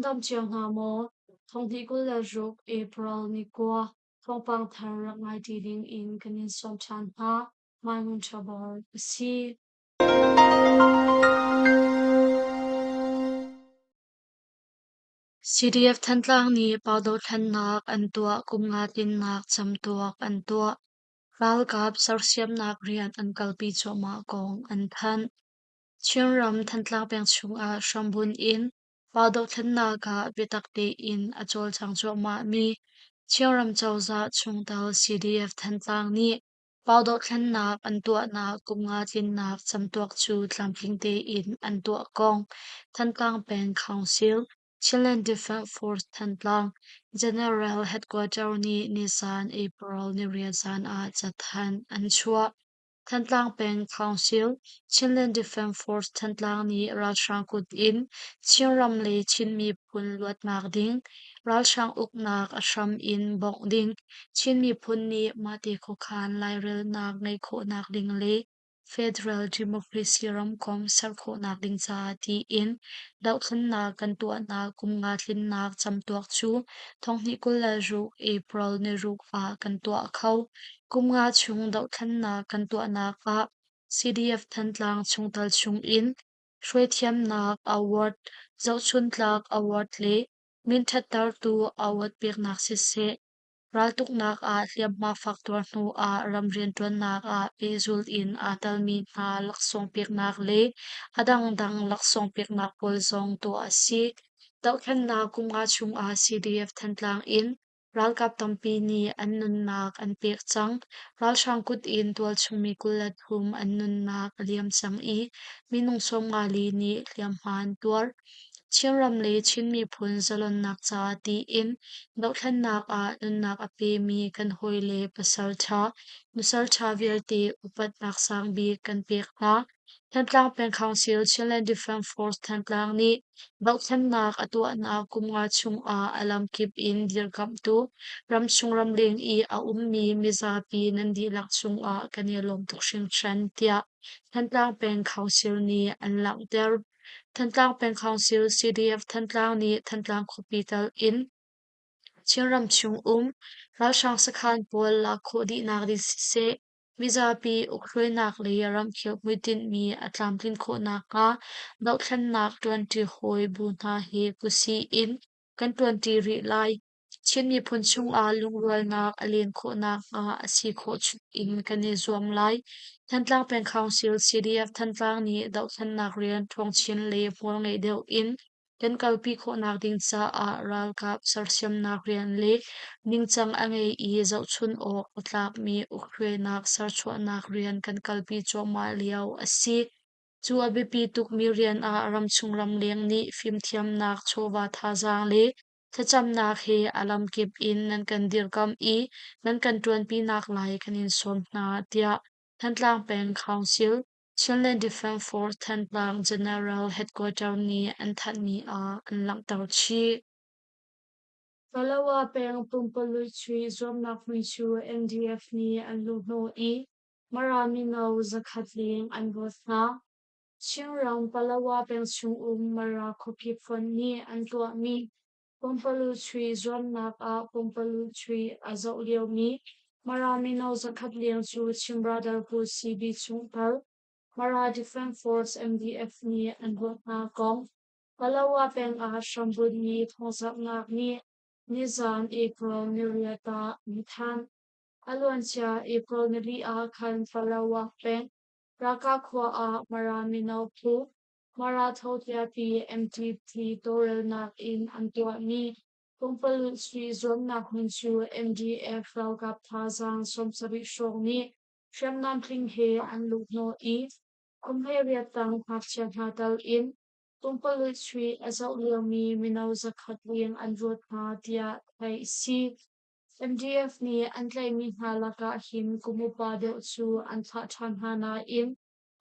dam cio hna maw? Thonghnih 26 April ni kua thawngpang thar rak ngai ṭi ding in kan in sawm ṭhan hna. Mai Ngun Ṭha Bor a si. CDF Thantlang nih pau dothlennak an tuah kum nga tlinnak camtuak an tuah. Ralkap sersiamnak rian an kalpi cuahmah kong an thanh. Chinram Thantlang peng chungah hrambunh in pa dothlennak ah biatak tein a cawlcang cuahmahmi Chinram cozah chungtel CDF Thantlang nih pa dothlennak an tuahnak kum nga tlinnak camtuak cu tlamtling tein an tuah kong Thantlang Peng Council, Chinland Defence Force Thantlang General Headquarter nih nizan April niriat zan ah cathanh an chuah. Thantlang Peng Council, Chinland Defence Force Thantlang nih ralhrang kut in Chinram le Chin miphun luatnak ding, ralhrang uknak a hram in bawmh ding, Chin miphun nih mahte khuakhan lairelnak ngeih khawhnak ding le Federal Democracy ramkomh ser khawhnak ding caah tiin dohthlennak kan tuahnak kum nga tlinnak camtuak cu thonghnih 26 April niruk ah kan tuah kho. Kum nga chung dohthlennak kan tuahnak ah CDF Thantlang chungtel chungin hruaithiamnak award, zohchuntlak award le minṭhattertu award peknak siseh, raltuknak ah hliamhma fak tuar hnu ah ram rianṭuannak ah pehzulh in aa telmi hna laksawng peknak le a dangdang laksawng peknak pawl zong tuah a si. Dohthlennak kum nga chungah CDF Thantlang in Ralkap tampi nih an nunnak an pek cang. Ralhrang kut in tualchung mi 23 an nunnak a liam cang i minung 54 nih hliamhma an tuar. Chinram le Chin miphun zalonnak caah tiin dohthlennak ah nunnak a pemi kan hawile pasalṭha, nusalṭha vialte upatnak sangbik kan pek hna. Thantlang Peng Council Chinland Defence Force Thantlang nih dohthlennak a tuahnak kum nga chungah a lamkip in dirkamhtu ramchung ramleng i a ummi mizapi nan dihlak cungah kan i lawm tuk hringhran tiah Thantlang Peng Council nih an langhter. Thantlang Peng Council CDF Thantlang nih Thantlang khuapi tal in Chinram chung um ralhrang sakhan pawl lak khawh dihnak ding siseh, Mizapi ukhruainak le ramkhel hmuitinhmi a tlamtlin khawh nakhnga dohthlennak ṭuanṭi hawi bu hna he kutsih in kan ṭuanṭi rih lai. Chin miphun chungah lungrualnak a len khawh nakhnga a si khawh chungin kan i zuam lai. Thantlang Peng Council CDF Thantlang nih dohthlennak rian ṭhawng chin le hmualngei deuh in Kan kalpi khawhnak ding caah ralkap sersiamnak rian le ningcang a ngei i zohchun awk a tlakmi ukhruainak serchuahnak rian kan kalpi cuahmah lio a si. Cu a biapi tukmi rian ah ramchung ramleng nih fimthiamnak chawva thazaang le thlacamnak he a lamkip in nan kan dirkamh i nan kan ṭuanpinak lai kan in sawm hna, tiah Thantlang Peng Council Chinland Defence Force Thantlang General Headquarter nih an thanhmi ah an langhter chih. Palawa peng pumpalui chuih zuamnak hmun cu NDF nih an luhhnawh i Mara mino zakhat leng an rawt hna. Chinram Palawa peng chungum Mara khuapi fonh nih an tuahmi pumpalu chuih zuamnak ah pumpalu chuih a zoh liomi Mara mino zakhat leng cu Chin Brotherhood CB chungtel Mara Defence Force MDF nih an ruah hna kong Palawa peng ah hrambunhmi thawngzamhnak nih nizan April niriat ah an thanh. A luancia April nili ah khan Palawa peng Raka khua ah Mara mino phu Mara Thotiapi MTT tawlrelnak in an tuahmi Pumpalulh sui zuamnak hmun cu MDF ralkap thazaang 70 hrawng nih hriamnam tling he an luhhnawh i kum 18 tang ngakchia hna tal in pumpalulh sui a zoh liomi mino zakhat leng an ruat hna tiah theih a si. MDF nih an tlaihmi hna lakah hin kum upa deuh cu an thlah ṭhan hna nain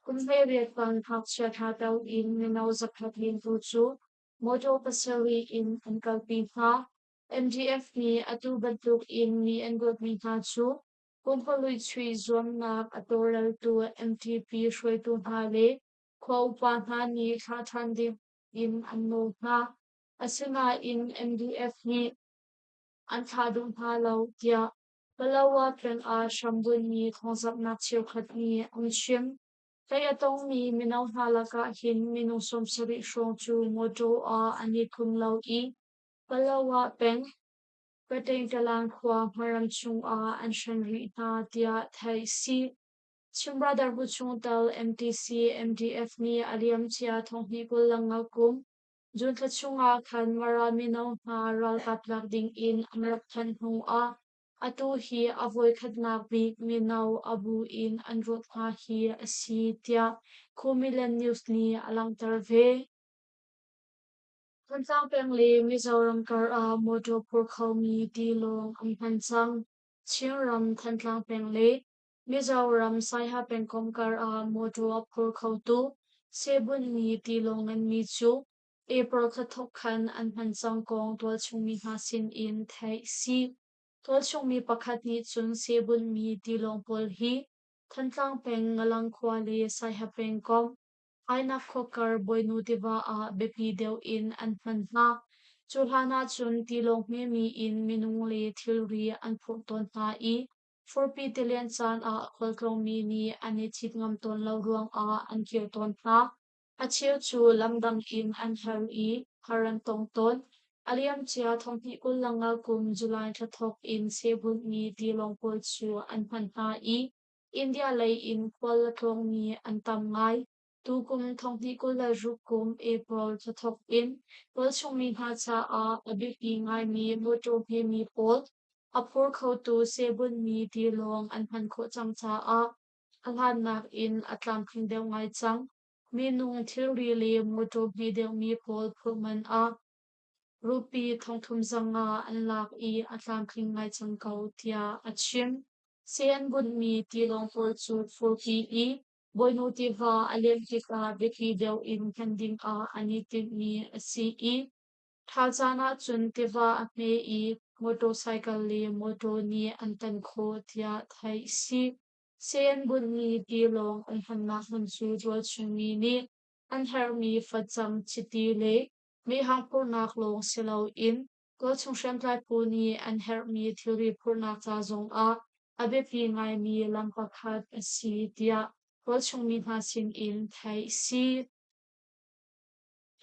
kum 18 tang ngakchia hna tal in mino zakhat leng tu cu Mawṭaw pasarih in an kalpi hna. MDF nih atu bantuk in mi an dawtmi hna cu pumpalulh chuih zuamnak a tawlreltu MTP hruaitu hna le khua upa hna nih thlah ṭhan ding in an nawl hna. Asinain MDF nih an thlah duh hna lo tiah Palawa peng ah hrambunhmi thawngzamhnak cheukhat nih an chim. Tlaih a tongmi mino hna lakah hin minung 70 hrawng cu mawṭaw ah an i tlum lo i Palawa peng Patengtalang khua hmaram chungah an hren rih hna tiah theih si. Chin Brotherhood chungtel MTC MDF nih a liamcia thonghnih 25 kum June thla chungah khan Mara mino hna ralkap lak dingin an rak thanh hnuah atu hi a voikhatnak bik mino a bu in an rawt hna hi a si tiah Khumiland News nih a langhter ve. Thantlang peng le Mizoram kar ah mawṭaw phur khomi tilawng an hman cang. Chinram Thantlang peng le Mizoram Saiha pengkomh kar ah mawṭaw a phur khotu sehbunhmi tilawng nganmi cu April thla thawk khan an hman cang kong tualchung mi hna sin in theih si. Tualchung mi pakhat nih cun sehbunhmi tilawng pawl hi Thantlang peng Ngalang khua le Saiha pengkomh Ainak khuakar Bawinu tiva ah biapi deuh in an hman hna. Cu hlan ahcun tilawng hmemi in minung le thilri an phurh tawn hna i furpi tilian caan ah khualtlawngmi nih an i ṭhit ngam tawn lo ruangah an kir tawn hna. A cheu cu lamdang in an her i har an tong tawn. A liamcia thonghnih 25 kum July thla thawk in sehbunhmi tilawng pawl cu an hman hna i India lei in khual a tlawngmi an tam ngai. Tukum thonghnih 26 kum April thla thawk in tualchungmi hna caah a biapi ngaimi mawṭaw hmemi pawl a phur khotu sehbunhmi tilawng an hman khawh cang caah a hlannak in a tlamtling deuh ngai cang. Minung thilri le mawṭaw hme deuhmi pawl phurh man ah Rupee thongthum zanga an lak i a tlamtling ngai cang ko, tiah a chim. Seh an bunhmi tilawng pawl cu furpi i Bawinu tiva a lianh tikah biapi deuh in hman dingah an i tinhmi a si i ṭhal caan ahcun tiva a hme i motorcycle le mawṭaw nih an tan khawh tiah theih a si. Seh an bunhmi tilawng an hmannak hmun cu tualchungmi nih an herhmi facang, chiti le Mehhang phurhnak lawng si loin tualchung hriamtlai phu nih an herhmi thilri phurhnak ca zongah a biapi ngaimi lam pakhat a si tiah tualchung mi hna sinin theih a si.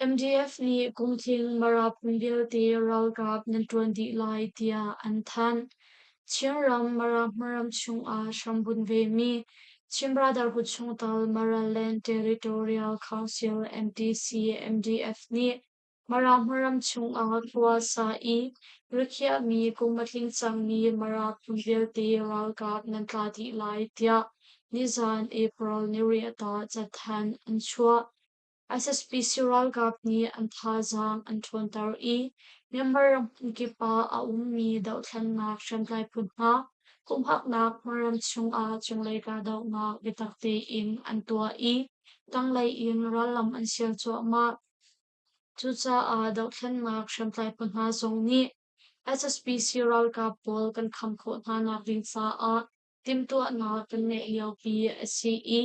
MDF nih kumtling Mara phun vialte ralkap nan ṭuan dih lai tiah an thanh. Chinram Mara hmunram chungah hrambunh vemi Chin Brotherhood chungtel Maraland Territorial Council MTC MDF nih Mara hmunram chungah khua sa i rikhiahmi kum a tling cangmi Mara phun vialte ralkap nan tla dih lai tiah nizan April niriat ah cathanh an chuah. SSPC ralkap nih an thazaang an ṭhawnter i Myanmar ram hmunkip ah a ummi dohthlennak hriamtlai phu hna humhaknak hmunram chungah cunglei kahdohnak biatak tein an tuah i tanglei in rallam an sial cuahmah. Cucaah dohthlennak hriamtlai phu hna zong nih SSPC ralkap pawl kan kham khawh hna nak ding caah timhtuahnak kan ngeih liopi a si i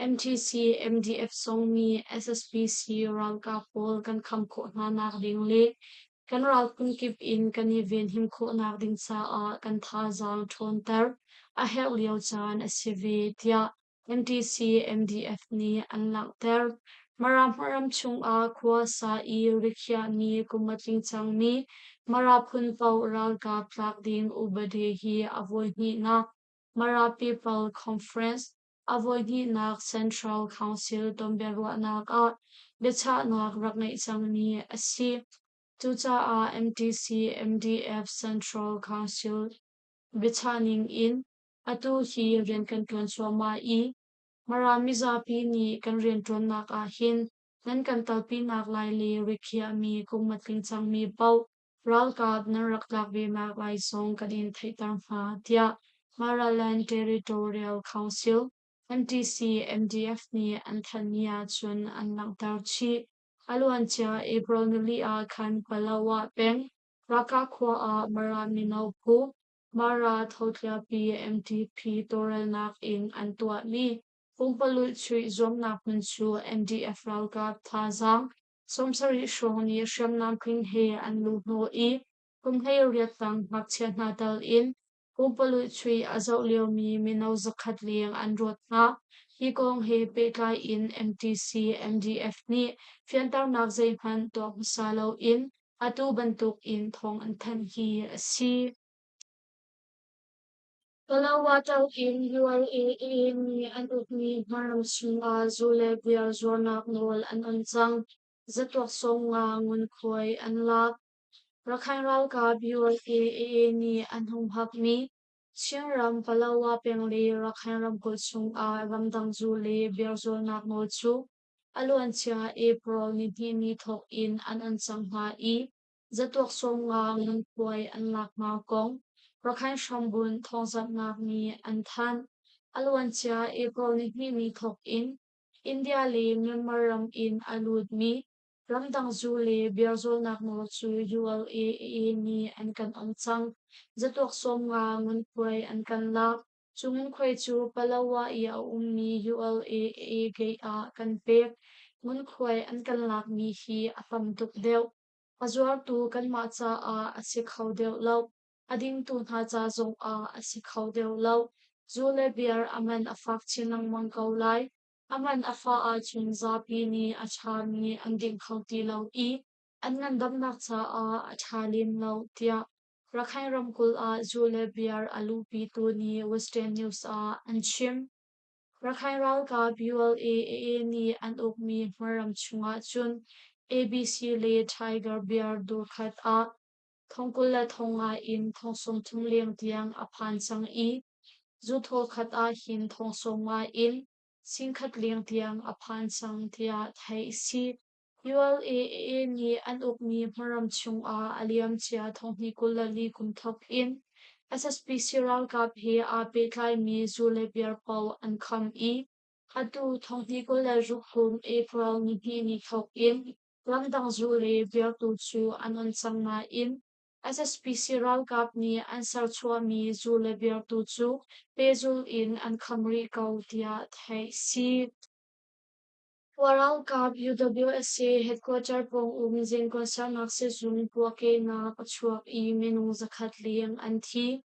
MTC MDF zong nih SSPC ralkap pawl kan kham khawh hna nak ding le kan ral phunkip in kan i venhim khawhnak ding caah kan thazaang ṭhawnter a herh lio caan a si ve, tiah MTC MDF nih an langhter. Mara hmaram chungah khua sa i rikhiahmi kum a tling cangmi Mara phun paoh ralkap tlak ding upadi hi a voihnihnak Mara People Conference a voihnihnak Central Council tonbiaruahnak ah biachahnak rak ngeih cangmi a si. Cucaah MTC MDF Central Council biachah ning in atu hi rian kan ṭuan cuahmah i Mara mizapi nih kan rianṭuannak ahhin nan kan telpinak lai le rikhiahmi kum a tling cangmi paoh Ralkap nan rak tlak ve nak lai zong kan in theihter hna, tiah Maraland Territorial Council MTC MDF nih an thanhmi ahcun an langhter chih. A luancia April nili ah khan Palawa peng Raka khua ah Mara mino phu Mara Thotliapi MTP tawlrelnak in an tuahmi pumpalulh chuih zuamnak hmun cu MDF ralkap thazaang 70 hrawng nih hriamnam tling he an luhhnawh i kum 18 tang ngakchia hna tal in pumpululh chuih a zoh liomi mino 100 leng an rawt hna. Hi kong he pehtlai in MTC MDF nih fianternak zeihmanh tuah hmasa loin atu bantuk in thawng an thanh hi a si. Palawa in ULAA nih an ukmi hmarram chungah zu le beer zuarnak nawl an on cang. Zatuak sawmnga ngunkhuai an lak. Rakhine ralkap ULAA nih an humhakmi Chinram Palawa peng le Rakhine ramkulh chungah ramdang zu le beer zuarnak nawl cu a luancia April nihnih ni thawk in an on cang hna i Zatuak 50 ngunkhuai an laknak kong Rakhine hrambunh thawngzamhnak nih an thanh. A luancia April nihnih ni thawk in India le Myanmar ram in a lutmi ramdang zu le beer zuarnak nawl cu ULAA nih an kan on cang. Zatuak 50 ngunkhuai an kan lak. Cu ngunkhuai cu Palawa i a ummi ULAA gate ah kan pek. Ngunkhuai an kan lakmi hi a tam tuk deuh. A zuartu kanmah caah a si kho deuh lo. A dingtu hna ca zongah a si kho deuh lo. Zu le beer a man a fak chin lengmang ko lai. A man a fah ahcun zapi nih a ṭhami an ding kho ti lo i an ngandamnak caah a ṭha lem lo, tiah Rakhine ramkulh ah zu le beer a luhpitu nih Western News ah an chim. Rakhine ralkap ULA nih an ukmi hmarram chungah cun ABC le Tiger Beer dur khat ah 25,000 in 30,000 leng tiang a phan cang i zuthawl khat ah hin 50,000 in 10,000 leng tiang a phan cang tiah theih a si. ULAA nih an ukmi hmaram chungah a liamcia 2024 kum thawk in SSPC ralkap he aa pehtlaimi zu le beer paoh an kham i atu 2026 kum April nihnih ni thawk in ramdang zu le beer tu cu an on cang nain SSPC ralkap nih an serchuahmi zu le beer tu cu pehzulh in an kham rih ko tiah theih a si. Ralkap UWSA headquarter pawng um Zinkawn sernak sizung puahkehnak a chuak i minung 100 leng an thi.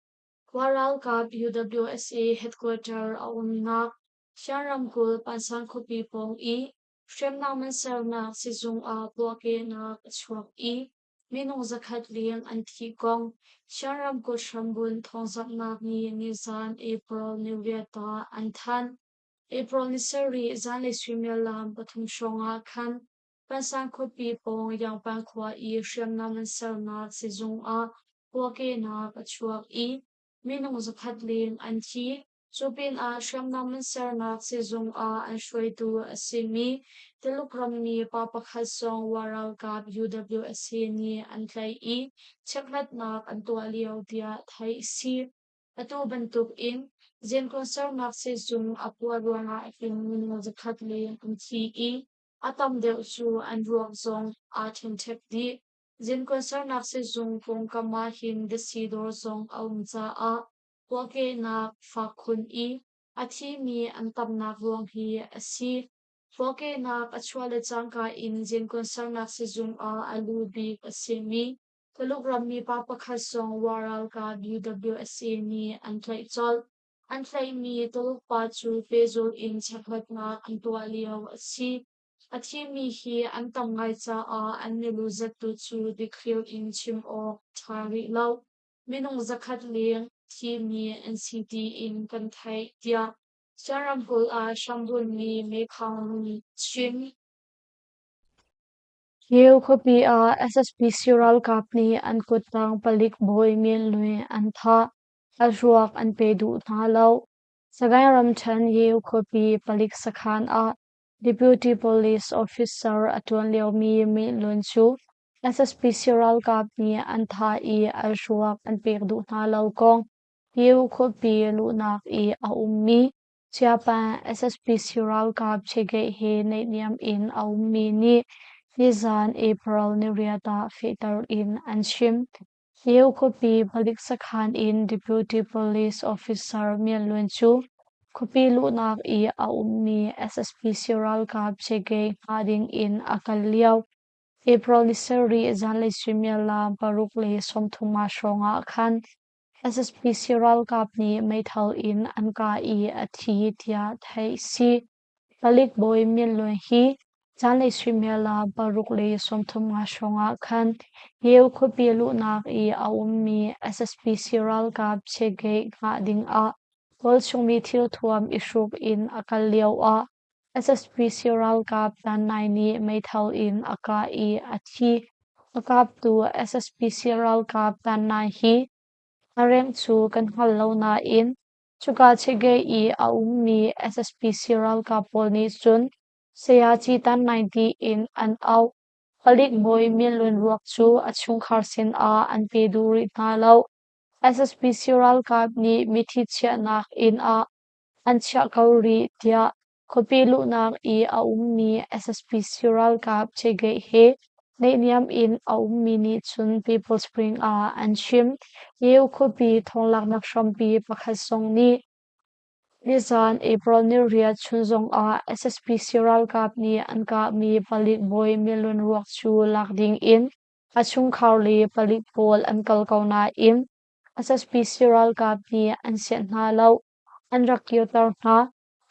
Ralkap UWSA headquarter a umnak Shan ramkulh Pansan khuapi pawng i hriamnam an sernak sizung ah puahkehnak a chuak i minung 100 leng an thih kong Shan ramkulh hrambunh thawngzamhnak nih nizan April 8 ah an thanh. April ni 7 zanlei suimilam 3 hrawng ah khan Pansan khuapi pawng Yangpan khua i hriamnam an sernak sizung ah puahkehnak a chuak i minung 100 leng an thi. Cu pinah hriamnam an sernak sizung ah an hruaitu a simi Tuluk rammi pa pakhat zong Wa ralkap UWSA nih an tlaih i chekhlatnak an tuah lio tiah theih a si. Atu bantuk in Zinkawn sernak sizung a puah ruangah hin minung 100 leng an thi i a tam deuh cu an ruak zong aa ṭhenṭhek dih. Zinkawn sernak sizung pawngkam ah hin datsi dawr zong a um caah puahkehnak fak khun i a thimi an tamnak ruang hi a si. Puahkehnak a chuah le cangka in zinkawn sernak sizung ah a lu bik a simi Tuluk rammi pa pakhat zong Wa ralkap UWSA nih an tlaih colh. An tlaihmi Tuluk pa cu pehzulh in chekhlatnak an tuah lio a si. A thimi hi an tam ngai caah an milu zat tu cu dikthlir in chim awk a ṭha rih lo. Minung 100 leng thimi an si tiin kan theih, tiah Shan ramkulh ah hrambunhmi Mekhang nih a chim. Yale khuapi ah SSPC ralkap nih an kuttang palik bawi Myint Lwe an thah. A ruak an pe duh hna lo. Sagaing ramṭhen Yale khuapi palik sakhan ah Deputy Police Officer a ṭuan liomi Myint Lwin cu SSPC ralkap nih an thah i a ruak an pek duh hna lo kong Yale khuapi luhnak i a ummi Chiapan SSPC ralkap chegeih he naihniam in a ummi nih nizan April 8 ah fehter in an chim. Yeo khuapi palik sakhan in Deputy Police Officer Myint Lwin cu khuapi luhnak i a ummi SSPC ralkap chegeih hngah ding in a kal lio. April ni sarih zanlei suimilam 6:30 ah hrawng ah khan SSPC ralkap nih meithal in an kah i a thi tiah theih si. Palik bawi Myint Lwin hi zanlei suimilam 6:35 hrawng ah khan Yeo khuapi luhnak i a ummi SSPC ralkap checkgate hngah ding ah tualchungmi thilthuam i hruk in a kal lio ah SSPC ralkap Tanai nih meithal in a kah i a thi. A kaptu SSPC ralkap Tanai hi a rengh cu kan hngal lo nain cuka checkgate i a ummi SSPC ralkap pawl nih cun Sayaci Tanai tiin an auh. Palik bawi Myinlun ruak cu a chungkhar sinah an pe duh rih hna lo. SSPC ralkap nih mithi chiahnak inn ah an chiah ko rih tiah khuapi luhnak i a ummi SSPC ralkap checkgate he naihniam in a ummi nih cun People Spring ah an chim. Yeo khuapi thawnglaknak hrampi pakhat zong nih nizan April niriat chun zongah SSPC ralkap nih an kahmi palik bawi Milun ruak cu lak ding in a chungkhar le palik pawl an kal ko nain SSPC ralkap nih an sianh hna lo, an rak kirter hna.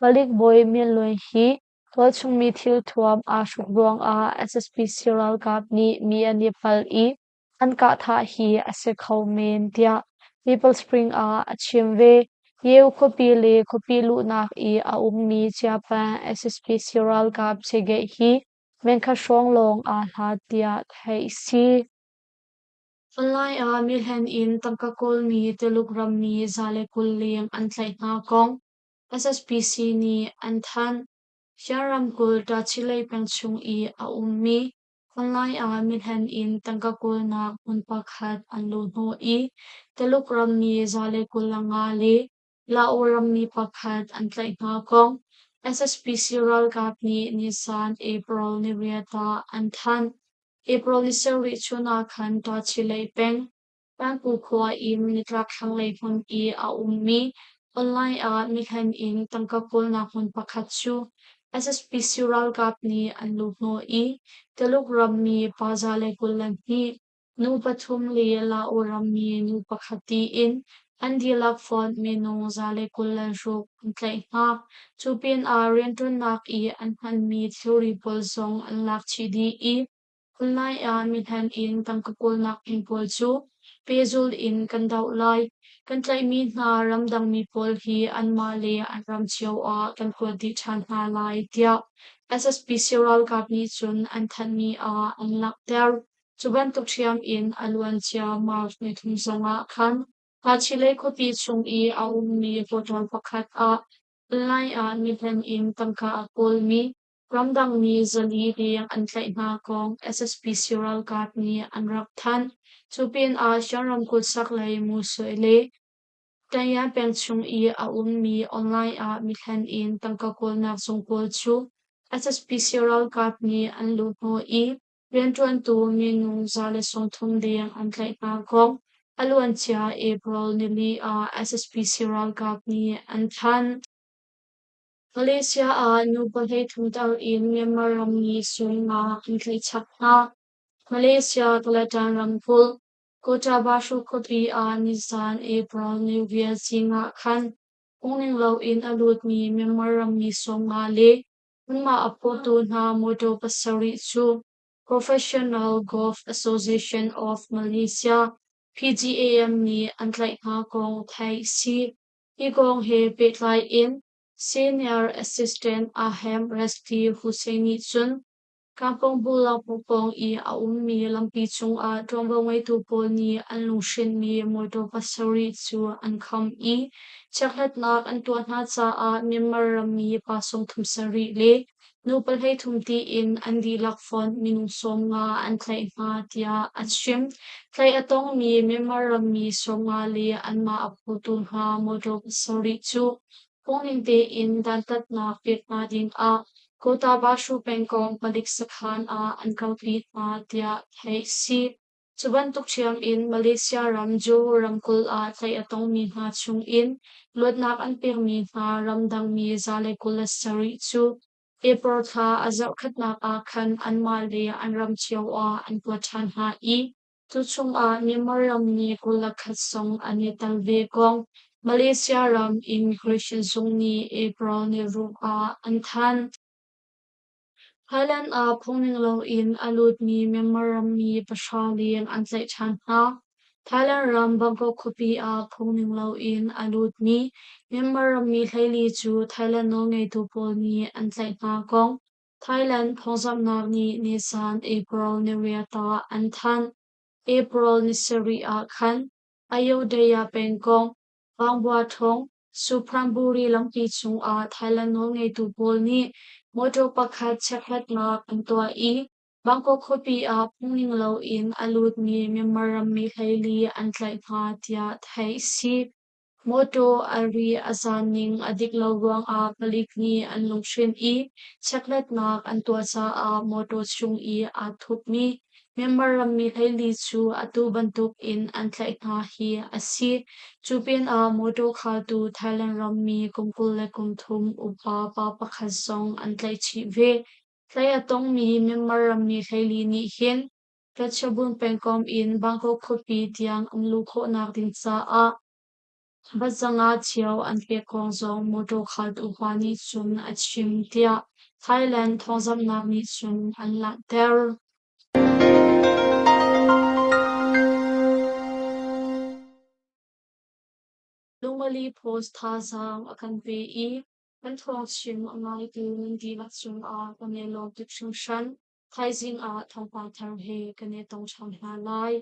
Palik bawi Myint Lwin hi tualchungmi thilthuam aa hruk ruangah SSPC ralkap nih mi an i palh i an kahthah hi a si kho men tiah Maple Spring ah a chim ve. Yeo khuapi le khuapi luhnak i a ummi Chiapan SSPC ralkap checkgate hi mengkhat hrawng lawng aa hlat tiah theih si. Online ah mihlen in tangka kawlmi Tuluk rammi 120 leng an tlaih hna kong SSPC nih an thanh. Shan ramkulh Tachileik peng chung i a ummi online ah mihlen in tangka kawlnak hmun pakhat an luhhnawh i Tuluk rammi 125 le Lao rammi pakhat an tlaih hna kong SSPC ralkap nih nisan April niriat ah an thanh. April ni sarih chun ah khan Tachileik peng, Pangku khua in nitlak thlanglei hmun i a ummi online ah mihlen in tangka kawlnak hmun pakhat cu SSPC ralkap nih an luhhnawh i Tuluk rammi pa 122, nu pathum le Lao rammi nu pakhat tiin an dihlak fonh minung 126 an tlaih hna. Cu pinah rianṭuannak i an hmanmi thilri pawl zong an lak chih dih i online ah mihlen in tangka kawlnak inn pawl cu pehzulh in kan doh lai. Kan tlaihmi hna ramdangmi pawl hi anmah le an ram cio ah kan kuat dih ṭhan hna lai tiah SSPC ralkap nih cun an thanhmi ah an langhter. Cu bantuk ṭhiam in a luancia March nithum zongah khan Tachileik khuapi chung i a ummi hotel pakhat ah online ah mihlen in tangka a kawlmi ramdangmi 400 leng an tlaih hna kong SSPC ralkap nih an rak thanh. Cu pinah Shan ramkulh chaklei Musui le Tanyan peng chung i a ummi online ah mihlen in tangka kawlnak zung pawl cu SSPC ralkap nih an luhhnawh i Rianṭuantu minung 130 leng an tlaih hna kong a luancia April nili ah SSPC ralkap nih an thanh. Malaysia ah nu 33 tal in Myanmar rammi sungna an tlaih chap hna. Malaysia Kelantan ramkulh Kota Bahru khuapi ah nizan April ni vial zing ah khan phungning loin a lutmi Myanmar rammi 50 le Anmah a phawtu hna mawṭaw pasarih cu Professional Golf Association of Malaysia (PGAM) nih an tlaih hna kong theih a si. Hi kong he pehtlai in Senior Assistant Ahem Resti Hussein nih cun Kampung Bulak pawng i a ummi lampi cungah ṭuanvo ngeitu pawl nih an lunghrinhmi mawṭaw pasarih cu an kham i chekhlatnak an tuah hna caah Myanmar rammi pa 37 le nu 33 tiin an dihlak fonh minung 50 an tlaih hna tiah a chim. Tlaih a tongmi Myanmar rammi 50 le anmah a phutu hna mawṭaw pasarih cu phungning tein dantatnak pek hna dingah Kota Bahru pengkomh palik sakhan ah an kalpi hna tiah theih a si. Cu bantuk ṭhiam in Malaysia ram Johor ramkulh ah tlaih a tongmi hna chungin luatnak an pekmi hna ramdangmi 127 cu April thla a zarhkhatnak ah khan anmah le an ram cio ah an kuat ṭhan hna i cu chungah Myanmar ram nih 21 zong an i tel ve kong Malaysia ram Immigration zung nih April niruk ah an thanh. Thailand ah phungning loin a lutmi Myanmar rammi pahra leng an tlaih ṭhan hna. Thailand ram Bangkok khuapi ah phungning loin a lutmi Myanmar rammi 14 cu Thailand nawlngeitu pawl nih an tlaih hna kong Thailand thawngzamhnak nih nisan April niriat ah an thanh. April ni sarih ah khan Ayodhya pengkomh Bangbuathong Suphanburi lampi cungah Thailand nawlngeitu pawl nih mawṭaw pakhat chekhlatnak an tuah i Bangkok khuapi ah phungning loin a lutmi Myanmar rammi 14 an tlaih hna tiah theih a si. Mawṭaw a ri a zaan ning a dik lo ruangah palik nih an lunghrinh i chekhlatnak an tuah caah mawṭaw chung i aa thupmi Myanmar rammi 14 cu atu bantuk in an tlaih hna hi a si. Cu pinah mawṭaw khaltu Thailand rammi kum 23 upa pa pakhat zong an tlaih chih ve. Tlaih a tongmi Myanmar rammi 14 nih hin Phetchabun pengkomh in Bangkok khuapi tiang an luh khawhnak ding caah Batzanga cio an pek kong zong mawṭaw khaltu pa nih cun a chim tiah Thailand thawngzamhnak nih cun an langhter. Lungmali Post thazaang a kan pe i kan thawngchim a ngaitu nan dihlak cungah kan i lawm tuk hringhran. Thaizing ah thawngpang thar he kan i tong ṭhan hna lai.